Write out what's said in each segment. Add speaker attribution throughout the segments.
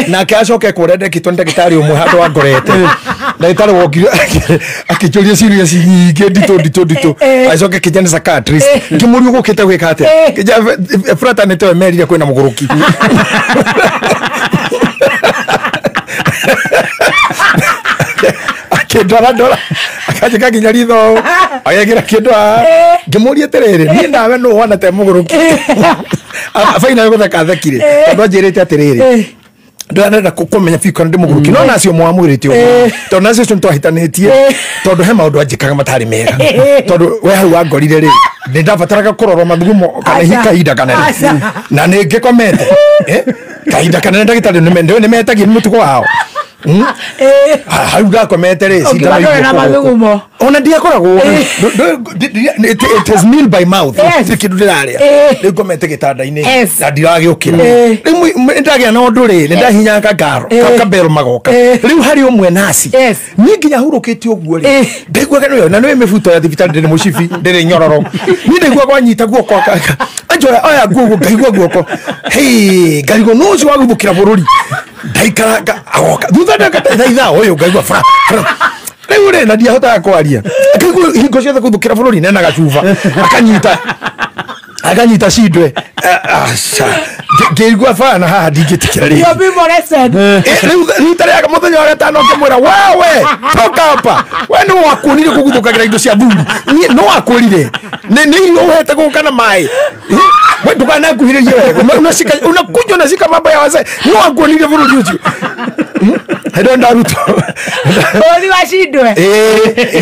Speaker 1: Nake acoke kũrĩa ndekĩtwo nĩ ndagĩtarĩ ũmwe handũ wangorete. Ndagĩtarĩ wokire akĩnjũria ciũria nyingĩ nditũ nditũ nditũ. Agĩcoka akĩnjĩra nĩ psychiatrist. Ngĩmũria ũgũkĩte gwĩka atĩa? Ngĩnjĩra fraternity ĩyo merire kwĩna mũgũrũki. Akĩndora ndora akanjĩka nginya ritho agekĩra kĩndũ haha. Ngĩmũria atĩrĩrĩ, niĩ nawe nũ wona te mũgũrũki? Baina gũtheka athekire tondũ anjĩrĩte atĩrĩrĩ, ndĩrenda kũmenya biũ kana ndĩ mũgũrũki. No nacio mwamwĩrĩte ũguo tondũ nacio ũcio nĩtwahĩtanĩtie, tondũ he maũndũ anjĩkaga matarĩ mega. Tondũ we hau wangorire rĩ, nĩ ndabataraga kũrorwo mathugumo kana kahinda kanene na nĩ ngĩkomete kahinda kanene. Ndagĩtarĩ nĩ metagia nĩ mũtugo wao. Hau ndakomete rĩ,
Speaker 2: cindano na mathugumo
Speaker 1: ona ndiakoragwo, it is nil by mouth, gũtirĩ kĩndũ ndĩrarĩa. Rĩu ngomete gĩtanda-inĩ na ndiragĩũkĩra. Rĩu nĩndagĩa na ũndũ rĩ, nĩndahihinyaga kangaro kabero magoka. Rĩu harĩ ũmwe nasi niĩ nginya hurũkĩte ũguo rĩ, ndaiguaga nĩyo na nĩwe mĩbuto ya thibitarĩ, ndĩrĩ mũcibi, ndĩrĩ nyororo. Niĩ ndaiguaga wanyita guoko, anjoya oya nguo, ngaigua guoko, hei, ngarigwo nũ ũcio waguthũkĩra bũrũri. Ndaikaranga agoka thutha ndakata ithaa ũyũ ngaigua fra fra. Rĩu rĩ, na ndiahotaga kwaria, ngaigua hingo ciothe guthũkĩra bũrũri nena gacuba, akanyita akanyita cindwe. Aca ngĩigua bana haha ndingĩtĩkĩra rĩngĩ. Rĩu rita rĩa mũthenya wa gatano ngĩmwĩra, wewe toka hapa, we nĩ wakuonire kũguthũkagĩra indo cia thuri, nĩ wakwĩrire nĩ irio ũhete gũka na maĩ, we ndũkananguhĩrĩrie wega, unashika unakuja unashika mambo ya wazee, nĩ wakuonire bũrũri ũcio hĩndĩ ndarutwo
Speaker 2: bũrũri wa cindwe.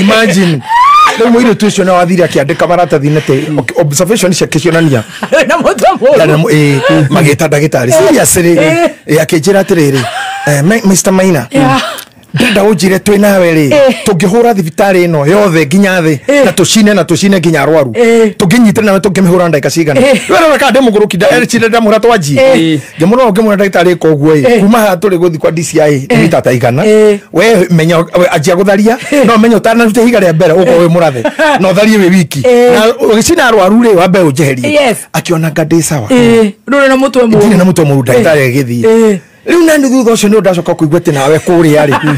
Speaker 1: Imagine rĩu mũirĩtu ũcio nĩ wathire akĩandĩka maratathi-inĩ atĩ observation ciake cionania
Speaker 2: na mũtwe mũru.
Speaker 1: Magĩta ndagĩtarĩ seriously, akĩnjĩra atĩrĩrĩ, Mr Maina, ndĩrenda ũnjĩre twĩ nawe rĩ, tũngĩhũra thibitarĩ ĩno yothe nginya thĩ na tũcine na tũcine nginya arwaru, tũngĩnyitana nawe tũngĩmĩhũra ndagĩka cigana? We rora kana ndĩ mũgũrũki, ndecire ndamwĩra twanjie. Ngĩmũrora ngĩmwĩra, ndagĩtarĩ ĩka ũguo ĩ, kuma haha tũrĩ gũthiĩ kwa DCI nĩ mita ta igana. We menya anjia gũtharia, no menya ũtanaruta ihiga rĩa mbere ũkorwo wĩ mũrathe na ũtharie wĩ wiki na ũgĩcina arwaru rĩ, wambe ũnjeherie. Akĩona nga ndĩ sawa.
Speaker 2: Ndũrĩ na mũtwe mũru.
Speaker 1: Ndirĩ na mũtwe mũru. Ndagĩtarĩ agĩthiĩ. Rĩu nani thutha ũcio nĩ ndacoka kũigua atĩ nawe kũrĩa rĩ,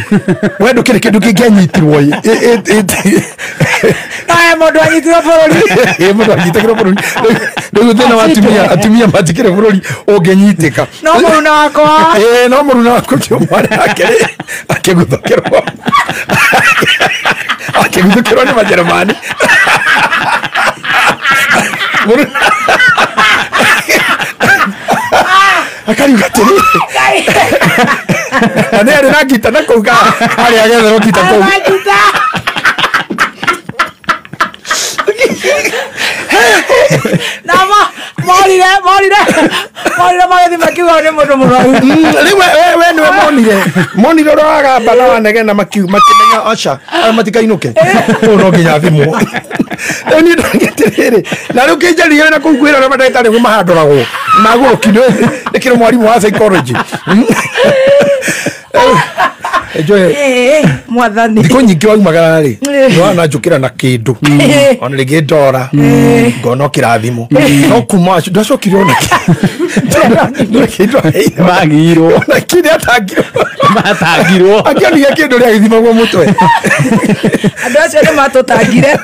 Speaker 1: we ndũkĩrĩ kĩndũ kĩngĩanyitirwo ĩ.
Speaker 2: Aya mũndũ anyitirwo bũrũri.
Speaker 1: Mũndũ anyitĩkĩrwo bũrũri. Rĩu thĩna wa atumia, atumia matikĩrĩ bũrũri ũngĩnyitĩka.
Speaker 2: No mũruna wakwa.
Speaker 1: No mũruna waku ũcio mwarĩ wake rĩ, akĩguthũkĩrwo akĩguthũkĩrwo nĩ Majerumani. Akariuga atĩrĩrĩ, na nĩ arĩ na ngita na kũu harĩa agetherwo ngita kũu.
Speaker 2: Na morire morire morire magĩthiĩ makiuga nĩ mũndũ mũrwaru.
Speaker 1: Rĩu we nĩwe monire monire ũrĩa wagamba na wanegena, makĩmenya aca aya matikainũke, ũyũ no nginya thimwo. Rĩu niĩ ndonge na rĩu kĩnjaria na kũu kwĩra ũrĩa mandagĩtarĩ ũguo mahandũragwo magũrũki nĩ kĩrĩ mwarimũ wa psychology. Njoe
Speaker 2: mwathani,
Speaker 1: thikũ nyingĩ waumagara rĩ, nĩwana njũkĩra na kĩndũ ona rĩngĩ ndora ngona kĩrathimo, no kuma ndacokire ona kĩndũ
Speaker 3: magirwo
Speaker 1: ona kĩrĩa atangirwo
Speaker 3: matangirwo
Speaker 1: akĩonire kĩndũ rĩa gĩthimagwo mũtwe.
Speaker 2: Andũ acio nĩ matũtangire,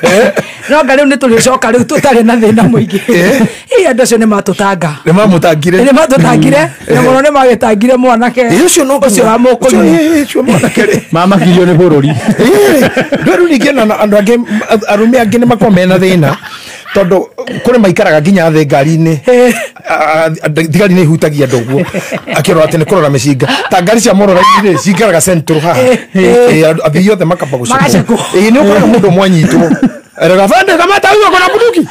Speaker 2: no nga rĩu nĩ tũrĩcoka rĩu tũtarĩ na thĩna mũingĩ. Andũ acio nĩ matũtanga.
Speaker 1: Nĩ mamũtangire.
Speaker 2: Nĩ matũtangire na mũno, nĩ magĩtangire mwanake
Speaker 1: ũcio no
Speaker 2: ũcio wa mũkũyũ.
Speaker 1: Ũcio mwanake rĩ
Speaker 3: mamakirio nĩ bũrũri.
Speaker 1: Rĩu ningĩ na andũ angĩ, arũme angĩ nĩ makoragwo mena thĩna tondũ kũrĩ maikaraga nginya thĩ ngari-inĩ, thigari nĩ ihutagia andũ ũguo akĩrora atĩ nĩ kũrora mĩcinga ta ngari cia mũrora-inĩ rĩ, cingaraga central haha, athii othe makamba gũcekwo. Nĩ ũkoraga mũndũ ũmwe anyitwo erega bande kamata huyo kuna bunduki,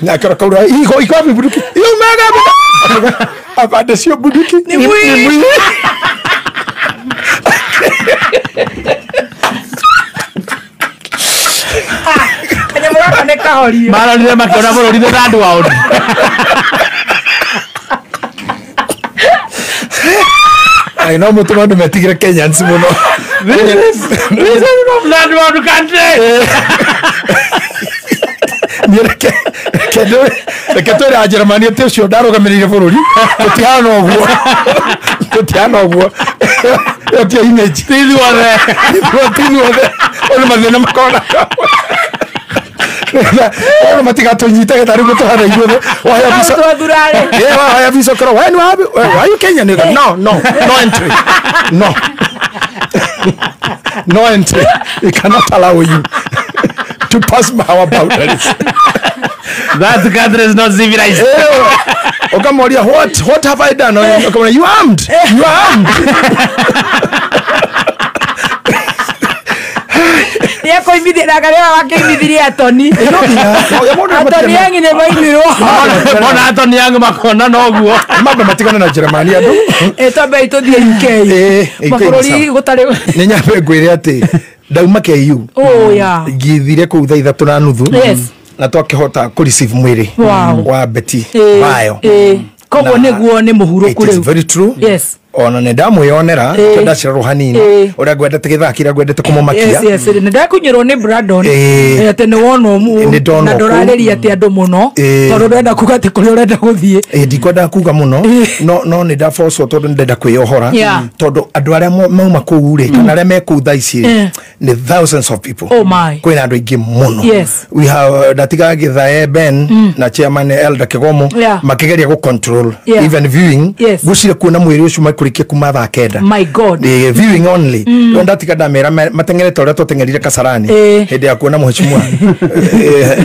Speaker 1: na akĩrora kaura iko iko wapi bunduki hiyo mega afande sio bunduki
Speaker 2: ni mwili. Kanyamũ gaka nĩ kahorio.
Speaker 3: Marorire makĩona bũrũri nĩ third world.
Speaker 1: Ai no mũtũma andũ metigĩre Kenyans mũno.
Speaker 3: This is not third world country.
Speaker 1: Niĩ reke twĩre Ajerumani atĩ ũcio ndarũgamĩrĩire bũrũri tũtihana ũguo. Tutiana ũguo. Ĩyo ti image.
Speaker 3: Ti ithuothe.
Speaker 1: Ti ithuothe. Ona mathĩna makona. Ona matigatũnyite tarĩ ũguo tũhana ithuothe. Waheo visa.
Speaker 2: Twathurarĩ.
Speaker 1: Yeah, waheo visa ũkorwo, "Wewe ni wapi? Are you Kenyan?" No, no, no entry. No. No entry. We cannot allow you to pass our boundaries.
Speaker 3: That country is not civilized.
Speaker 1: Ukamwambia, what have I done? Ukamwambia, you armed. You are armed.
Speaker 2: Nĩekũimithia na karĩa wakĩimithirie Atoni. Atoni Yang nĩ maimirwo.
Speaker 3: Mona Atoni Yang makona noguo.
Speaker 1: Mambe matigane na Jeremani andũ.
Speaker 2: Twambe tũthiĩ UK. Mabũrũri gũtarĩ.
Speaker 1: Nĩ nyambe ngwĩre atĩ ndauma KU.
Speaker 2: Oh yeah.
Speaker 1: Ngithire kũu thaa 3:30.
Speaker 2: Yes.
Speaker 1: Na twakĩhota kũ receive mwĩrĩ wa Betty Bayo.
Speaker 2: Koguo nĩguo nĩ mũhurũku rĩu.
Speaker 1: It is very true.
Speaker 2: Yes.
Speaker 1: Ona nĩ ndamwĩyonera ndacererwo hanini ũrĩa ngwendete gĩthaki ũrĩa ngwendete kũmũmakia.
Speaker 2: Yes, yes, nĩ ndakunyĩrwo nĩ Brandon atĩ nĩ wonwo na ndũrarĩria atĩ andũ mũno tondũ ndũrenda kuga atĩ kũrĩa ũrenda gũthiĩ.
Speaker 1: Ndikwendaga kuga mũno no nĩ ndabocwo tondũ nĩ ndenda kwĩyohora tondũ andũ arĩa mauma kũu rĩ kana arĩa me kũu thaa ici rĩ nĩ thousands of people.
Speaker 2: Oh my.
Speaker 1: Kwĩna andũ aingĩ mũno.
Speaker 2: Yes.
Speaker 1: We have ndatigaga Githae Ben na chairman Elder Kigomo makĩgeria gũ control even viewing gũcire kuona mwĩrĩ ũcio makũrĩkia kuma thaa 9.
Speaker 2: My God.
Speaker 1: The viewing only. No ndatiga ndamera mateng'erete ũrĩa twateng'erire Kasarani hĩndĩ ya kuona mheshimiwa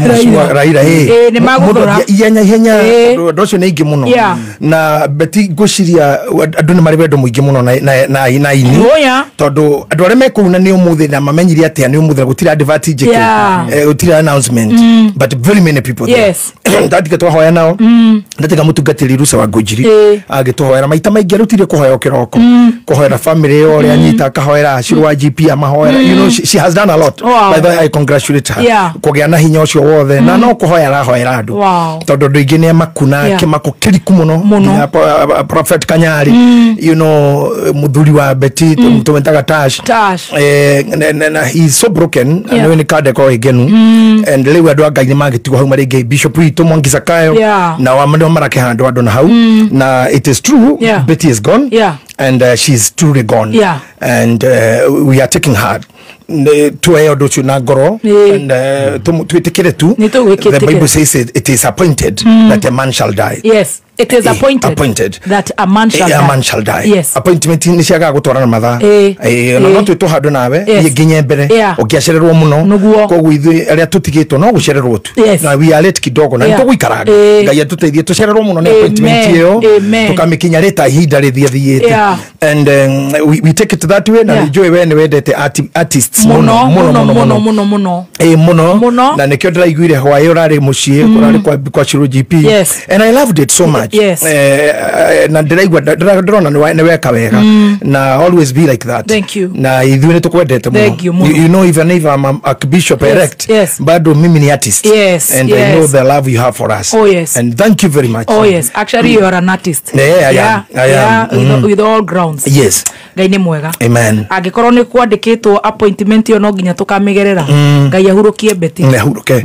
Speaker 1: mheshimiwa Raila.
Speaker 2: Nĩ magũthũra
Speaker 1: ihenya ihenya andũ acio nĩ aingĩ mũno na Betty ngwĩciria andũ nĩ marĩ wendo mũingĩ mũno na ini tondũ andũ arĩa me kũu na nĩ ũmũthĩ na mamenyire atĩa nĩ ũmũthĩ gũtirĩ advert njĩke gũtirĩ announcement but very many people there.
Speaker 2: Yes.
Speaker 1: Ndatiga twahoya nao ndatiga mũtungatĩri Rusa wa Ngũnjiri agĩtũhoera maita maingĩ arutire kũhoya kĩroko kũhoera family ĩyo ũrĩa anyita akahoera Ashirũ wa GP amahoera. You know, she has done a lot.
Speaker 2: Wow.
Speaker 1: By the way, I congratulate her. Kũgĩa na hinya ũcio wothe na no kũhoya arahoera andũ tondũ andũ aingĩ nĩ amaku na kĩmako kĩriku mũno nginya Prophet Kanyari, you know, mũthuri wa Betty tũmetaga Tash. Na he is so broken. Nĩ nĩ kandeko ĩngenu and rĩu andũ a Ngai nĩ magĩtigwo hau marĩ aingĩ Bishop witũ Mwangi Zakayo na nĩo marakĩhandwo andũ na hau na it is true. Betty is gone. And she's truly gone. And we are taking her tuoe ũndũ ũcio na ngoro and twĩtĩkĩre tu. The Bible says it is appointed that a man shall die.
Speaker 2: Yes. It is appointed that a man shall die.
Speaker 1: A man shall die.
Speaker 2: Yes.
Speaker 1: Appointment nĩ ciagaga gũtwarana mathaa. Na no twĩtwo handũ nawe nginya mbere ũngĩacererwo mũno koguo ithuĩ arĩa tũtigĩtwo no gũcererwo tu na we are late kidogo na nĩtũgũikaranga Ngai atũteithie tũcererwo mũno nĩ appointment ĩyo tũkamĩkinya rĩta ihinda rĩthiathiĩte and we take it that way. Na nĩnjũĩ we nĩ wendete artists mũno mũno mũno
Speaker 2: mũno mũno
Speaker 1: mũno na nĩkĩo ndĩraiguire hwaĩ ũrarĩ mũciĩ ũrarĩ kwa Shiro GP and I loved it so much.
Speaker 2: Yes.
Speaker 1: Na ndĩraigua ndĩrona nĩ weka wega na always be like that.
Speaker 2: Thank you.
Speaker 1: Na ithuĩ nĩ tũkwendete mũno. You know, even if I'm a bishop elect, bado mimi ni artist.
Speaker 2: Yes.
Speaker 1: And I know the love you have for us.
Speaker 2: Oh yes.
Speaker 1: And thank you very much.
Speaker 2: Oh yes. Actually you are an artist.
Speaker 1: Yeah, I am. I am.
Speaker 2: With all grounds.
Speaker 1: Yes.
Speaker 2: Ngai nĩ mwega.
Speaker 1: Amen.
Speaker 2: Angĩkorwo nĩ kwandĩkĩtwo appointment ĩyo no nginya tũkamĩgerera. Ngai ahurũkie Betty.
Speaker 1: Ahuruke.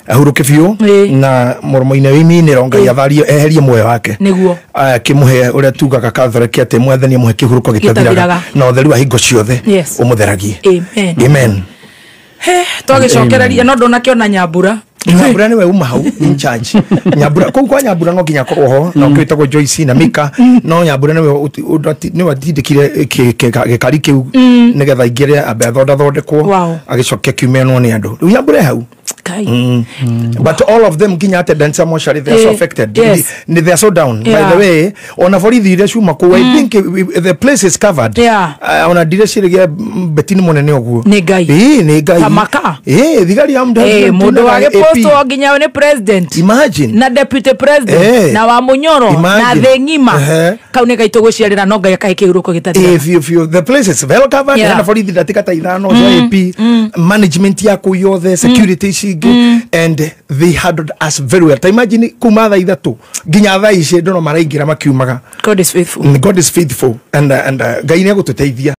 Speaker 1: Ahuruke biũ na mũromo-inĩ wa iminĩro Ngai atharie eherie muoyo wake.
Speaker 2: Nĩguo.
Speaker 1: Akĩmũhe ũrĩa tugaga Catholic atĩ Mwathani amũhe kĩhurũko gĩtathiraga na ũtheru wa hingo ciothe ũmũtheragie.
Speaker 2: Amen.
Speaker 1: Amen.
Speaker 2: Twagĩcokereria no ndũnakĩona Nyambura.
Speaker 1: Nyambura niwe uma hau in charge. Nyambura kũu kwa Nyambura no nginya akorwo ho na ũkĩtagwo Joyce na Mika no Nyambura niwe niwe atindĩkire gĩkari kĩu nĩgetha aingĩre ambe athondathondekwo agĩcoke kiumenwo nĩ andũ. Rĩu Nyambura hau. But all of them nginya attendants a mortuary they are so affected.
Speaker 2: Yes.
Speaker 1: They are so down. By the way, ona borithi iria ciuma kũu I think the place is covered. Ona ndireciria Betty nĩ mũnene ũguo.
Speaker 2: Nĩ Ngai.
Speaker 1: Nĩ Ngai.
Speaker 2: Tamaka.
Speaker 1: Thigari ya
Speaker 2: mũndũ wagĩpostwo nginya nĩ president.
Speaker 1: Imagine.
Speaker 2: Na deputy president na wa Munyoro na thĩ ng'ima. Kau nĩ Ngai tũgũciarĩra no Ngai akahe kĩhurũko gĩtathiraga.
Speaker 1: If the place is well covered hena borithi ndatĩka ta 5 cia AP management ya kũu yothe security ici and they handled us very well. Ta imagine kuma thaa 3 nginya thaa ici andũ no maraingĩra makiumaga.
Speaker 2: God is faithful.
Speaker 1: God is faithful and Ngai nĩ egũtũteithia.